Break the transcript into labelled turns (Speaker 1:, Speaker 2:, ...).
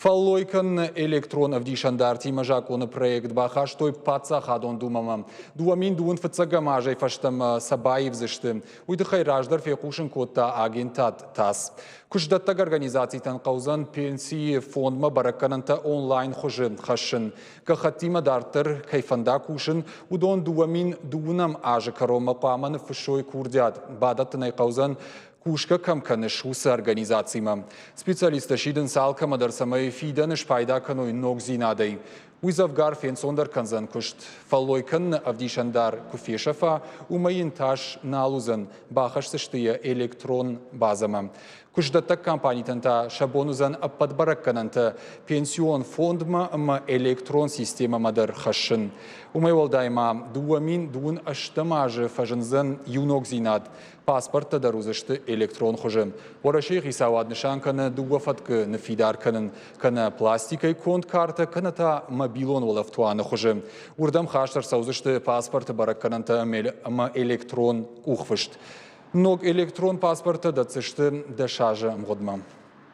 Speaker 1: Фӕллой кӕныны электрон ӕвдисӕндартимӕ закъоны проект бахастой Паддзахадон Думӕмӕ. 2000 фыццӕгӕм азӕй фӕстӕмӕ сӕ баивдзысты. Уый тыххӕй раздӕр фехъусын кодта агентад ТАСС. Куыстдӕттӕг организацитӕн хъӕудзӕн пенсийы фондмӕ бӕрӕггӕнӕнтӕ онлайн хуызы хӕссын. Гӕххӕттимӕ дарддӕр кӕй фӕнда кусын, уыдон 2002 азы кӕронмӕ хъуамӕ ныффыссой курдиат. Бадӕттын ӕй хъӕудзӕн кусгӕ кӕм кӕныс, уыцы организацимӕ. Специалисттӕ сидынц алкӕмӕ дӕр, цӕмӕй фидӕны спайда кӕной ногдзинадӕй. Уый дзӕвгар фенцондӕр кӕндзӕн куыст. Фӕллой кӕныны ӕвдисӕндар куы фесӕфа, уымӕй йын тас нал уыдзӕн, бахӕсдзысты йӕ электрон базӕмӕ. Куыстдӕттӕг компанитӕн та сӕ бон уыдзӕн ӕппӕт бӕрӕггӕнӕнтӕ пенсион фондмӕ ӕмӕ электрон системӕмӕ дӕр хӕссын. Уымӕй уӕлдай ма 2028 азы фӕзындзӕн иу ногдзинад Паспорттӕ дӕр уыдзысты электрон хуызы. Уӕрӕсейы хицауад нысан кӕны дыууӕ фӕткы ныффидар кӕнын, кӕнӕ пластикӕй конд картӕ, кӕнӕ та мобилон уӕлӕфтуаны хуызы. Уырдӕм хаст ӕрцӕудзысты паспорты бӕрӕггӕнӕнтӕ ӕмӕ электрон къухфыст. Ног электрон паспорттӕ дӕтдзысты 10 азы ӕмгъуыдмӕ.